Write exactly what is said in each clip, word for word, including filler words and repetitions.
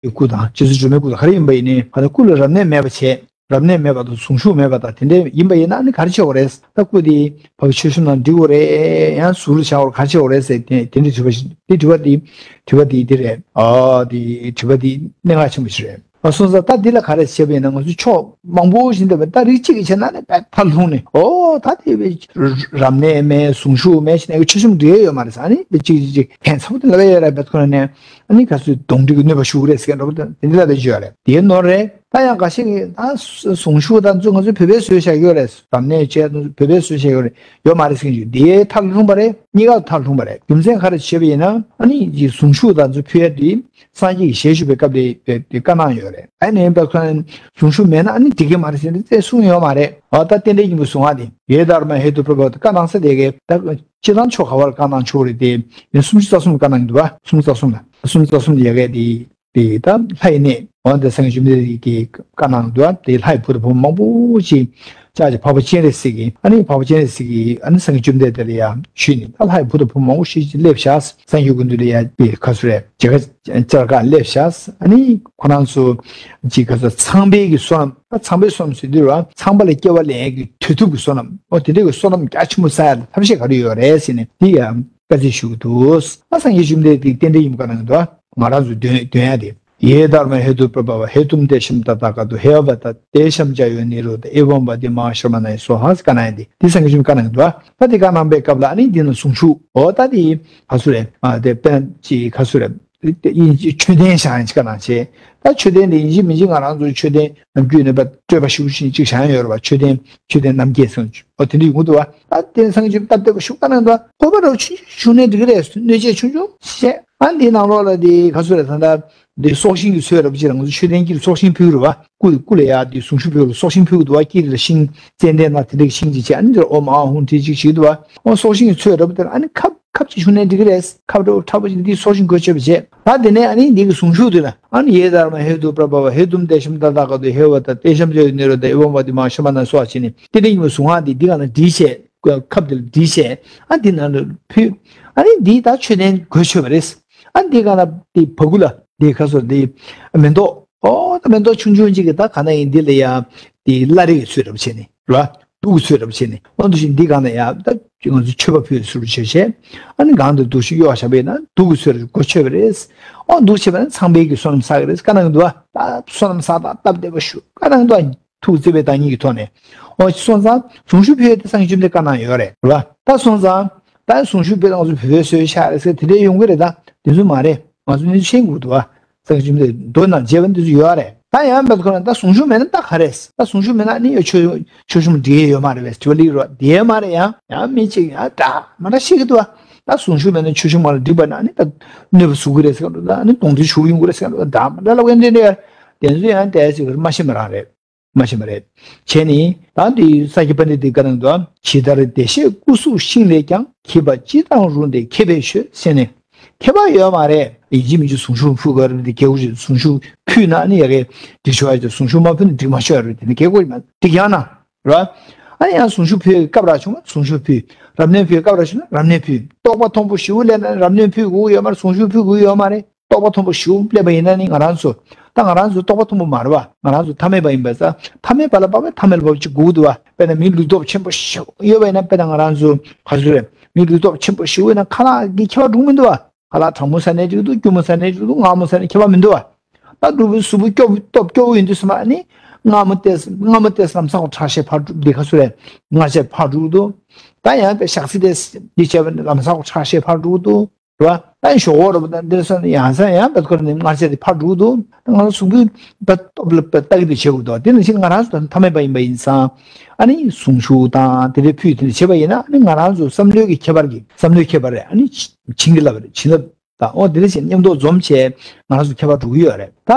སྐུ་དང་རྗེ་བཙུན་སྒྲོལ་མའི་སྐུ་དང་ག་རེ་ཡིན་པ་ཡིན་ནའི་ད་སྐུ་ལ་རབ་གནས་མེད་པ་བྱས། རབ་གནས་མེད་པ་དང་གཟུངས་གཞུག་མེད་པ་དང་དེ་འདྲ་ཡིན་པ་ཡིན་ན་ཨ་ནི་ག་རེ་བྱེད་དགོས་རེད། ད་སྐུ་དེ་ཕ་གི་མཆོད་གཤོམ་ནང་སྒྲིག་དགོས་རེད། ཡང་ཟུར་དུ་བཞག་དགོས་ག་རེ་བྱེད་དགོས་རེད་ཟེར་དེ་དེ་འདྲའི་དྲི་བ་ཞིག་དེ་དྲི་བ་དེ་དྲི་བ་དེ་འདི་རེད། ཨ་དེ་དྲི་བ་དེ་གནད་འགག་ཆེན་པོ་ཞིག་རེད། ཨ་སོང་ཙང་ད་འདི་ལ་ག་རེ་བྱེད་པ་ཡིན་ན་ང་ཚོ་ཕྱོགས་མང་པོ་ཞིག་འདུག་པ། ད་རིགས་གཅིག་གིས་བྱས་ན་ནི་དཔེ་ཐར་ལྷུང་ནས་ཨོ་ད་དེ་བས་རབ་གནས་མེད་གཟུངས་གཞུག་མེད་བྱས་ནས་མཆོད་གཤོམ་འགྲིག་ཡོད་མ་རེད་ཟེར། ཨ་ནི་དེ་གཅིག་གཅིག་གཅིག་ཕན་ཚ་པོ་དེ་ལབ་ཡ་ཡོད་རེད། བེད་ཁོ་ན་ནས་ཨ་ནི་ག་ཚོད་གདོན་འདྲེ་གི་གནོད་པ་ཞུགས་རེད་ཟེར་མཁན་འདྲ་པོ་དེ་འདྲ་ལབ་ཡ་ཡོད་རེད། དེའི་ནོར་རེད། ད་ཡང་འགའ་ཤས་ཀྱིས་ད་གཟུངས་གཞུག་དང་ཚོ་ང་ཚོས་བོད་པའི་བཟོས་བཞག་ཡོད་རེད། རབ་གནས་བྱས་ཚོ་བོད་པའི་བཟོས་བཞག་ཡོད་རེད། ཡོད་མ་རེད་ཟེར་མཁན་ཞིག་དེའི་མཐར་ལྷུང་པ་རེད། གཉིས་ཀ་མཐར་ལྷུང་པ་རེད། རྒྱུ་མཚན་ག་རེ་བྱས་པ་ཡིན་ན་ཨ་ནི་གཟུངས་གཞུག་དང་ཚོ་ཕུལ་ཡ་དེ་སངས་རྒྱས་ཀྱི་ཞལ་བཞུགས་པའི་སྐབས་དེ་བཀའ་གནང་ཡོད་རེད། ཨ་ནི་ཡིན་པ་ཁོ་ན་གཟུངས་གཞུག་མེད་ན་ཨ་ནི་འགྲིག་གི་མ་རེད་ཟེར་ནས་བཙན་གསུང་ཡོད་མ་རེད། འོ་ད་རྟེན་འབྲེལ་སྙིང་པོའི་གཟུངས་སྔགས་དེ་ཡེ་དྷརྨཱ་ཧེ་ཏུ་པྲ་བྷ་ཝ་ཏེ་བཀའ་གནང་ས་དེ་གའི་ད་སྤྱི་བཏང་ཆོ་ག་བར་བཀའ་གནང་ཆོག་རེད་དེ། ཡིན་སུམ་ཅུ་རྩ་གསུམ་བཀའ་གནང་གི་འདུག་བ། སུམ་ཅུ་རྩ་གསུམ་ལ་སུམ་ཅུ་རྩ་གསུམ་ཡ་གའི་དེ་དེ་ད་ལྷའི་གནས་འོ་དེ་སངས་རྒྱས་བཅོམ་ལྡན་འདས་ཀྱིས་བཀའ་གནང་འདུག་བ། དེ་ལྷའི་བུ་དང་བུ་མོ་མང་པོ་ཅིག་ཅག་ཅིག་འཕགས་པ་སྤྱན་རས་གཟིགས་ཀྱིས་ཨ་ནི་འཕགས་པ་སྤྱན་རས་གཟིགས་ཀྱིས་ཨ་ནི་སངས་རྒྱས་བཅོམ་ལྡན་འདས་ལ་ཡ་ཞུས་ནས་ད་ལྷའི་བུ་དང་བུ་མོ་མང་པོ་ཞིག་ཅིག་སླེབས་ཤག་སངས་རྒྱས་སྐུ་མདུན་ལ་ཡ་དེ་ག་ཚོད་རེད་བྱེད་ཀ་བཅར་ག་སླེབས་ཤག་ཨ་ནི་ཁོ་རང་ཚོ་ཅིག་ག་ཚོད་ཚངས་པའི་གི་བསོད་ནམས་ད་ཚངས་པའི་བསོད་ནམས་ཟེར་དུས་ར་ཚངས་པ་ལ་སྐྱེ་བ་ལེན་ཡ་གི་དུས་ཐུབ་ཀྱི་བསོད་ནམས་འོ་དེ་འདྲ་གི་བསོད་ནམས་རྒྱ་ཆེན་པོ་བསགས་ཡ་ལ་ཐབས་ཤེས་ག་རེ་ཡོད་རེད་ཟེར་ནས་དེ་ཡ། བཀའ་སྩལ་ཞུ་གི་འདུག་ཨ་སངས་རྒྱས་བཅོམ་ལྡན་འདས་ཀྱི་རྟེན་འབྲེལ་ཡིན་པ་ག་ནང་འདུག་ང་རང་ཚོ་འདོན་འདོན་ཡ་དེ། ཡེ་དྷརྨཱ་ཧེ་ཏུ་པྲ་བྷ་ཝ་ཧེ་ཏུམ་ཏེ་ཤམ་ཏ་ཐཱ་ག་ཏོ་ཧེ་ཝ་ཏ་ཏེ་ཤམ་ཅཱ་ཡོ་ནི་རོ་དྷ་ཨེ་ཝམ་བ་དི་མ་ཧཱ་ཤྲ་མ་ཎཱ་ཡེ་སྭཱ་ཧཱ་ཟེར་བཀའ་གནང་ཡ་དེ། དེ་སངས་རྒྱས་བཅོམ་བཀའ་གནང་གི་འདུག་ད་དེ་བཀའ་གནང་པའི་སྐབས་ལ་ཨ་ནི་འདི་ན་གཟུངས་གཞུག་འོ་ད་དེ་ག་ཚོད་རེད། ཨ་དེ་དཔེ་ཅིག་ག་ཚོད་རེད། དེ་དབྱིན་ཇི་མཆོད་རྟེན་བཞེངས་ཡ་ཅིག་བཀའ་གནང་བྱས། ད་མཆོད་རྟེན་དེ་ཡིན་གཅིག་མིན་གཅིག་ང་རང་ཚོའི་མཆོད་རྟེན་ནམ་རྒྱུན་ནས་པ་སྤྲོས་པ་ཞེ་པོ་ཅིག་བཞེངས་ཡོད་རེད་པ། མཆོད་རྟེན་མཆོད་རྟེན་རྣམ་རྒྱལ་སོགས་ཨོ་དེ་འདྲ་ཡོང་གི་འདུག་བ། ད་དེ་སངས་རྒྱས་བཅོམ་ལྡན་འདས་སྟབས་བདེ་པོ་ཞིག་བཀའ་གནང་འདུག་བ། ཕོར་པ་འདྲ་བོ་ཆུང་ཆུང་བྱུང་ནས་འགྲིག་གི་རེད། སྣོད་ཆས་ཆུང་ཆུང་བྱས། ཨ་འདིའི་ནང་ལོགས་ལ་དེ་ག་ཚོད་རེད་ད་ལྟ་འདི་སྲོག་ཤིང་གི་ཚོད་འདྲ་པོ་ཅིག་རང་ཚོ་མཆོད་རྟེན་དཀྱིལ་སྲོག་ཤིང་ཕུལ་རེད་བ། སྐུ་སྐུ་ལ་ཡ་དེ་གཟུངས་གཞུག་ཕུལ་རེད། སྲོག་ཤིང་ཕུལ་གི་འདུག་བ། དཀྱིལ་ལ་ཤིང་ཙན་དན་ན་དེ་འདྲ་གི་ཤིང་ཅིག་བྱས། ཨ་ནི་འདིར་ཨོཾ་ཨཱཿཧཱུྃ་ཧྲཱིཿ་ཅིག་བྱེད་ཀྱི་འདུག་བ། ཨོ་སྲོག་ཤིང་གི་ཚོད་འདྲ་པོ་དེར་ཨ་ནི་ཁབ་ཁབ་ཅིག་བྱུང་ནས་འགྲིག་གི་རེད། ཁབ་འདྲ་པོ་མཁྲེགས་པོ་ཅིག་འདིའི་སྲོག་ཤིང་གོས་ཆོད་པ་བྱས། ད་དེ་ནས་ཨ་ནི་འདི་གི་གཟུངས་གཞུག་དེ་ལ་ཨ་ནི་ཡེ་དྷརྨཱ་ཧེ་ཏུ་པྲ་བྷ་ཝ་ཧེ་ཏུམ་ཏེ་ཤམ་ཏ་ཐཱ་ག་ཏོ་ཧེ་ཝ་ཏ་ཏེ་ཤམ་ཅཱ་ཡོ་ནི་རོ་དྷ་ཨེ་ཝམ་བ་དི་མ་ཧཱ་ཤྲ་མ་ཎཱ་ཡེ་སྭཱ་ཧཱ་བྱས་ནས་རྟེན་འབྲེལ་སྙིང་པོའི་གཟུངས་སྔགས་འདི་འདི་ག་ན་བྲིས་བྱས། ཁབ་དེ་ལ་བྲིས་བྱས། ཨ་འདི་ནང་ལ་ཕུལ། ཨ་ནི་འདི་ད་མཆོད་རྟེན་གོས་ཆོད་པ་རེད། ཨ་འདི་ག་ན་དེ་བ་གུ་ལ་དེ་ག་ཚོད་དེ་མེ་ཏོག་ཨོ་ད་མེ་ཏོག་ཆུང་ཆུང་ཅིག་གི་ད་ག་ན་ཡིན་འདི་ལ་ཡ་དེ་བླ་རེ་གི་ཚོད་འདྲ་པོ་བྱས་ནས་ར། གདུགས་ཀྱི་ཚོད་འདྲ་པོ་བྱས་ནས་ཨོ་འདུག་བཞིན་འདི་གང་ལ་ཡང་ད་ང་ཚོ་མཆོད་པ་ཕུལ་ཟུར་བྱས་བྱས། ཨ་ནི་གང་དུ་གདུགས་ཤིག་གཡོག་བཞག་པས་ན་གདུགས་ཀྱི་ཚོད་འདྲ་གོ་ཆོད་པ་རེད། ཨོ་འདུག་བྱས་པ་ན་ཚངས་པའི་གི་བསོད་ནམས་བསགས་ཀྱི་རེད། བཀའ་གནང་གི་འདུག་བ། ད་བསོད་ནམས་བསགས་དང་སྟབས་བདེ་བ་ཞུ་བཀའ་གནང་གི་འདུག་བ། ཐུགས་བརྩེ་བའི་བདག་ཉིད་ཀྱི་ཐོག་ནས་ཨོ་སོང་ཙང་གཟུངས་གཞུག་ཕུལ་ཡས་དེ་སངས་རྒྱས་བཅོམ་ལྡན་བཀའ་གནང་ཡོད་རེད་རེད་བ། ད་སོང་ཙང་ད་གཟུངས་གཞུག་ཕུལ་ད་ང་ཚོ་བོད་པའི་སྲོལ་ཆགས་རེད་ཟེར་དེ་འདྲའི་ཡོང་གི་རེད། ད་དེ་ཚོ་མ་རེད། ང་ཚོ་གནས་ཚུལ་ཤེས་དགོས་འདུག་བ། སངས་རྒྱས་བཅོམ་ལྡན་འདས་མདོ་ནང་མཇལ་བ་འདི་ཚོ་ཡོད་རེད། ད་ཡང་བལ་ཁོ་ན་ད་གཟུངས་གཞུག་མེད་ན་ད་ག་རེད། ད་གཟུངས་གཞུག་མེད་ན་ནི་ཡ་ཆོས་ཆོས་གཞུང་འགྲིག་ཡས་ཡོད་མ་རེད་བས། དྲི་བ་ལིག་རོ་དེ་མ་རེད། ཡང་ཡང་མི་གཅིག་ཡང་འདྲ་མ་འདྲ་ཤེས་ཀྱི་འདུག་བ། ད་གཟུངས་གཞུག་མེད་ན་ཆོས་གཞུང་མ་ལ་འགྲིག་པ་ན་ནི་ད་གནོད་པ་བཟོ་གི་རེད་ཟེར་གི་འདུག་ད་ནི་གདོན་འདྲེ་ཞུགས་ཡོང་གི་རེད་ཟེར་གི་འདུག་འདྲ་མ་འདྲ་ལབ་མཁན་འདི་འདྲ་ཡོད། དེ་ཚོ་ཡང་དེ་ཚོ་མ་ཤེས་པ་རང་རེད། མ་ཤེས་པ་རེད། བྱས་ནས་ད་འདི་ས་སྐྱ་པཎྜི་ཏའི་བཀའ་གནང་འདུག་ཇི་ལྟར་བདེ་གཤེགས་སྐུ་གཟུགས་ཤིང་ལས་ཀྱང་། བགྱིས་པ་ཅི་དང་རུང་སྟེ་ཁེ་ཕན་ཤོད་ཟེར་ནས། ཁྱད་པར་ཡོད་མ་རེད། ཡིན་གཅིག་མིན་གཅིག་གཟུངས་གཞུག་ཕུལ་དགོས་རེད་དེ་གལ་པོ་ཞིག་གཟུངས་གཞུག་ཕུལ་ན་ནི་ཡ་གི་འགྲིག་ཆོག་ཡ་ཅིག་གཟུངས་གཞུག་མ་ཕུལ་ན་འགྲིག་མ་ཆོག་ཡ་རེད། དེ་ནི་གལ་པོ་ཞིག་མ་འགྲིག་ཡང་ན་རེད་བ། ཨ་ནི་ཡང་གཟུངས་གཞུག་ཕུལ་སྐབས་རག་བྱུང་ན་གཟུངས་གཞུག་ཕུལ། རབ་གནས་ཕུལ་སྐབས་རག་བྱུང་ན་རབ་གནས་ཕུལ། རྟོགས་པ་མཐོན་པོ་ཞེ་པོ་སླེབས་ན་རབ་གནས་ཕུལ་དགོས་ཡོད་མ་རེད། གཟུངས་གཞུག་ཕུལ་དགོས་ཡོད་མ་རེད། རྟོགས་པ་མཐོན་པོ་ཞེ་པོ་སླེབས་པ་ཡིན་ན་ནི་ང་རང་ཚོ་ད་ང་རང་ཚོ་རྟོགས་པ་མཐོན་པོ་མ་རེད་བ། ང་རང་ཚོ་ཐ་མལ་པ་ཡིན་པས་ཙང་ཐ་མལ་པ་ལ་དཔག་པའི་ཐ་མལ་པ་ཅིག་དགོས་ཀྱི་འདུག་བ། དཔེར་ན་མི་ལུས་སྟོབས་ཆེན་པོ་ཞེ་པོ་ཡོད་པ་ཡིན་ན་དཔེར་ན་ང་རང་ཚོ་ག་ཚོད་རེད། མི་ལུས་སྟོབས་ཆེན་པོ་ཞེ་པོ་ཡོད་ན་ཁ་ལག་གི་ཁྱད་པར་འགྲོ་གི་མི་འདུག་བ། ཁ་ལག་གྲང་མོ་ཟ་ནའི་འགྲིག་འདུག་སྐྱུར་མོ་ཟ་ནའི་འགྲིག་འདུག་མངར་མོ་ཟ་ནའི་ཁྱད་པར་མི་འདུག་བ། ད་འབྲུག་པའི་གཟུགས་པོ་སྐྱོ་པོ་སྟོབས་སྐྱོ་པོ་ཡིན་དུས་ཙམ་པ་ནི་མངར་མོ་ཏོག་ཙམ་མངར་མོ་ཏོག་ཙམ་ལམ་སང་ཁོ་ཁྲག་ཤེད་འཕར་འགྲོ་འདི་ག་ཚོད་རེད། མངར་ཆ་འཕར་འགྲོ་གི་འདུག་ད་ཡང་དཔེ་ཞག་ཚི་ཏོག་ཙམ་འདི་བྱས་པ་ནི་ལམ་སང་ཁོ་ཁྲག་ཤེད་འཕར་འགྲོ་གི་འདུག་རེད་བ། ད་ཡང་ཞོག་ཁོག་རེད་པ། ད་འདིར་སོང་ནས་ཡང་སང་ཡང་བད་ཁོ་ར་ནས་མངར་ཆ་དེ་ཕར་འགྲོ་གི་འདུག་ད་ང་ཚོ་གཟུགས་པོའི་བད་སྟོབས་ལ་བད་ལྟ་གི་དེ་བྱེད་དགོས་འདུག་དེ་ནང་བཞིན་ང་རང་ཚོ་ད་ཐ་མལ་པ་ཡིན་པ་ཡིན་ཙང་། ཨ་ནི་གཟུངས་གཞུག་དང་དེ་འདྲའི་ཕུལ་དེ་འདྲ་བྱེད་པ་ཡིན་ན་ཨ་ནི་ང་རང་ཚོ་བསམ་བློའི་གི་ཁྱད་པར་གྱིས་བསམ་བློའི་ཁྱད་པར་རེད། ཨ་ནི་བྱིན་གྱིས་བརླབས་རེད། བྱིན་རླབས་དང་ཨོ་དེ་འདྲ་བྱས་མཉམ་དུ་འཛོམས་བྱས་ང་རང་ཚོ་ཁྱད་པར་འགྲོ་གི་ཡོད་རེད། ད་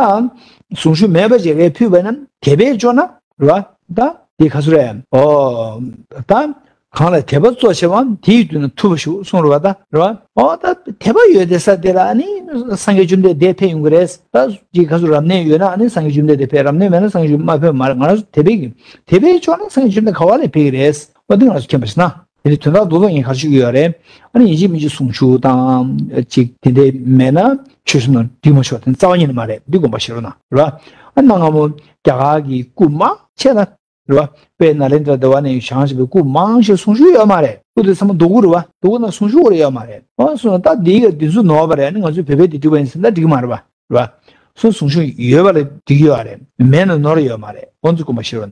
གཟུངས་གཞུག་མེད་པ་བྱེད་མཁན་ཕུལ་བ་ཡིན་ན་དད་པས་ལྕོགས་ན་རེད་བ། ད་དེ་ག་ཚོད་རེད། ཨོ་ད། གང་ལ་དད་པ་གཙོ་ཆེ་བའམ་དེ་ཡི་དུས་ན་ཐུབ་པ་ཞུ་གསུངས་རེད་བ། ད་རེད་བ། ཨོ་ད་དད་པ་ཡོད་དེ་ས་དེ་ལ་ཨ་ནི་སངས་རྒྱས་བཅོམ་ལྡན་འདས་ཕེབས་ཡོང་གི་རེད། ད་ཅིག་ག་ཚོད་རབ་གནས་ཡོད་ན་ཨ་ནི་སངས་རྒྱས་བཅོམ་ལྡན་འདས་ཕེབས། རབ་གནས་མེད་ན་སངས་རྒྱས་མ་ཕེབས་མ་རེད། ང་རང་ཚོ་དད་པའི་གི་དད་པའི་ཕྱོགས་ན་སངས་རྒྱས་བཅོམ་ལྡན་ག་བ་ལས་ཕེབས་ཀྱི་རེད། ཨོ་དེ་ང་རང་ཚོ་མཁྱེན་པ་ཞིག་ན། དེ་ནི་དོན་དག་རྡོག་རྡོག་ངས་ག་རེ་ཞུ་གི་ཡོད་རེད། ཨ་ནི་ཡིན་གཅིག་མིན་གཅིག་གསུང་ཆོས་དང་ཅིག་དེ་འདྲ་མེད་ན་ཆོས་སྲུང་ན་འགྲིག་མ་ཆོག་དེ་རྩ་བ་ཉིད་ནས་མ་རེད། འདི་དགོངས་པ་བཞེས་རོགས་གནང་རེད་བ། ཨ་ནི་སྔ་མོ་རྒྱ་གར་གྱི་སྐུ་མང་ཆེ་ན་རེད་བ། དཔལ་ནཱ་ལེནྡྲ་ཟེར་བ་ནས་བཞེངས་བཞིན་པའི་སྐུ་མང་ཆེ་གསུང་ཆོས་ཡོད་མ་རེད། སྐུ་དེ་ཚང་མ་རྡོ་སྐུ་རེད་བ། རྡོ་སྐུ་ནང་གསུང་ཆོས་རེ་ཡོད་མ་རེད། ཨ་སོང་ན་ད་འདི་ག་འདི་ཚོ་ནོར་བ་རེད། ཨ་ནི་ང་ཚོས་བོད་པའི་འདི་འགྲིག་པ་ཡིན་ཟེར་ན་འགྲིག་གི་མ་རེད་བ། རེད་བ། སོ་གསུང་ཆོས་ཡོད་པ་ལ་འགྲིག་ཡོད་རེད། མེད་ན་ནོར་ཡོད་མ་རེད། ཁོང་ཚོས་དགོངས་པ་བཞེས་རོགས།